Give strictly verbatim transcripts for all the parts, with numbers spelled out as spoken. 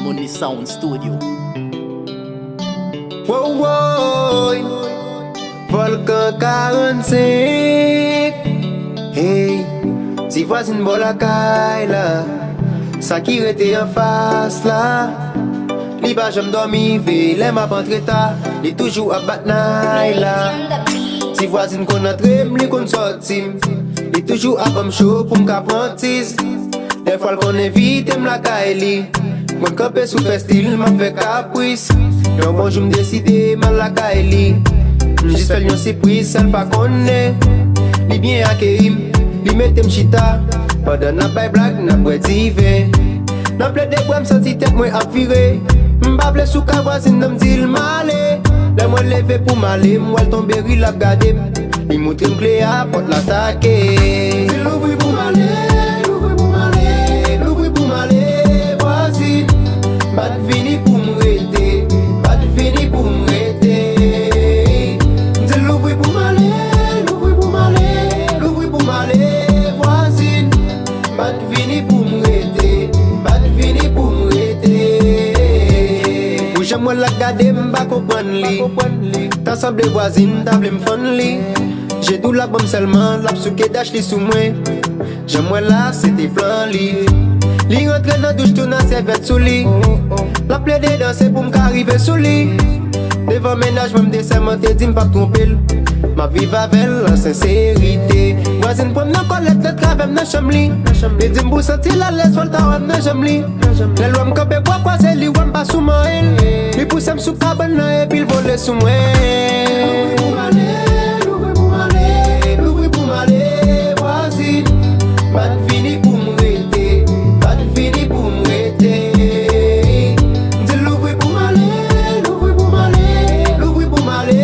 Money Sound Studio. Wow, wow. Volkan karannsenk. Hey, ti vwazin bò lakay la, sa ki rete anfas la. Li pa janm dòmi veye lè m ap antre ta. Li toujou ap bat nay la. Ti vwazin konn antre m, li konn sòti m. Li toujou ap ban m cho pou m ka pran tiz. Dèfwa l konn envite m lakay li. Mwen kanpe sou fè stil, m ap fè kapris. Yon bon jou m deside m al lakay li. M jis fè l yon sipriz, sa l pa konnen. Li byen akeyi m, li mete m chita. Pandan n ap bay blag, n ap bwè diven. Nan plede bwè, m santi tèt mwen ap vire. M pa vle sou ka vwazin nan, m di l m ale. Lè mwen leve pou m ale, m wè l tonbe ri, l ap gade m. Li moutre m kle a, pòt la take. Di l louvri pou m ale, louvri pou m ale, louvri pou m ale, vwazin. M pa t vini pou m rete, m pa t vini pou m rete. Di l louvri pou m ale, louvri pou m ale, louvri pou m ale, vwazin. M pa t vini pou m rete, m pa t vini pou m rete. Pou jan m wè l ap gade m, m pa konprann li. Ta sanble vwazin ta vle m fann li. Je dou l ap ban m sèlman, l ap souke dach li sou mwen. Jan m wè la, se te plan li. Li rantre nan douch, tounen sèvyèt sou li. L ap plede danse pou m ka rive sou li. Devan mennaj mwen, m te sèmante, di m p ap twonpe l. M ap viv avè l an senserite. Vwazin pran m nan kòlèt, l antre avè m nan chanm li. Li di m pou santi l alèz, fò l ta wè m nan janm li. Lè l wè m kanpe bra kwaze, li wè m pa sou manyen l. Li pouse m sou kabann nan epi l vole sou mwen. Louvri pou m ale, louvri pou m ale, louvri pou m ale, vwazin. M pa t vini pou m rete, m pa t vini pou m rete. M di l louvri pou m ale, louvri pou m ale, louvri pou m ale,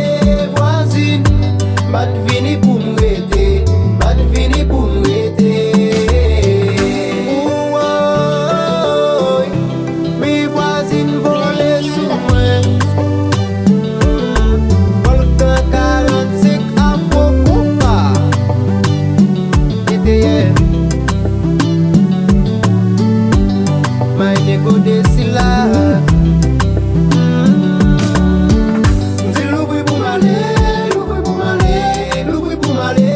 vwazin. M pa t vini pou m rete, m pa t vini pou m rete. Wouwoy, men vwazin vole sou mwen. Volkan karannsenk Afro Konpa. Eteyè. My nego de sila. M di l louvri pou m ale, louvri pou m ale, louvri pou m ale,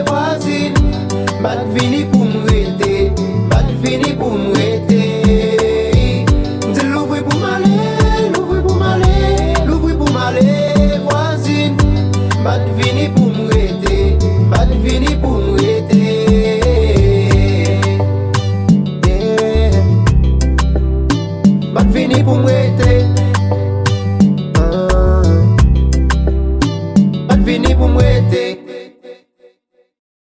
vwazin. M pa t vini pou m rete, m pa t vini pou m rete. M di l louvri pou m ale, louvri pou m ale, louvri pou m ale, vwazin. M pa t vini pou m rete, m pa t vini pou m rete. Yeah. M pa t vini pou m rete. Ah. M pa t vini pou m rete.